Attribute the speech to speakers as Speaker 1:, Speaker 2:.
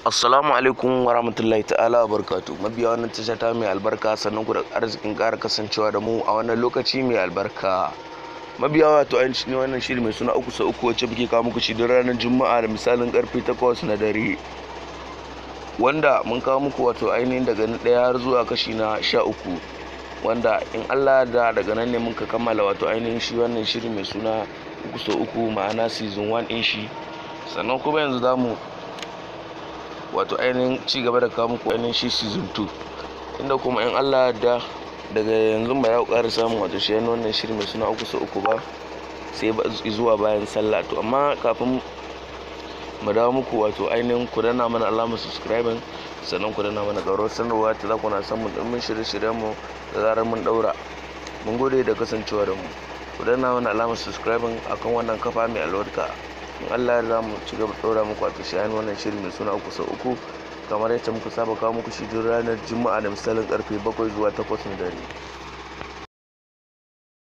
Speaker 1: Assalamu alaikum wa rahmatullahi ta'ala wa barakatuh. Mabiya wannan tasha ta mai albarka, sannan ku da arzikin ƙara kasancewa da mu a wannan lokaci mai albarka. Mabiya, wato ainihin wannan shiri mai suna uku sau uku, wacce muke kawo muku shi don ranar Juma'a da misalin karfe 8 na dare, wanda mun kawo muku wato ainihin daga na 1 har zuwa kashi na 13, wanda in Allah da daga nan ne muka kammala wato ainihin shi wannan shiri mai suna uku sau uku, ma'ana season 1 ɗin shi. Sannan kuma yanzu za mu wato ainihin ci gaba da kawo muku ainihin shi season 2, inda kuma in Allah da daga yanzu ba za ku ƙara samun wato shi wannan shiri mai suna uku sau uku ba sai zuwa bayan sallah. To amma kafin mu dawo muku, wato ainihin ku danna mana alamar subscribing, sannan ku danna mana ƙararrawar sanarwa ta za ku na samun ɗumbin shirye-shiryen mu da zarar mun ɗaura. Mun gode da kasancewa da mu. Ku danna mana alamar subscribing akan wannan kafa mai albarka. In Allah ya za mu ci gaba ɗora muku wato shi wannan shiri mai suna uku sau uku, kamar yadda muka saba kawo muku shi duk ranar Juma'a da misalin karfe 7 zuwa 8 na dare.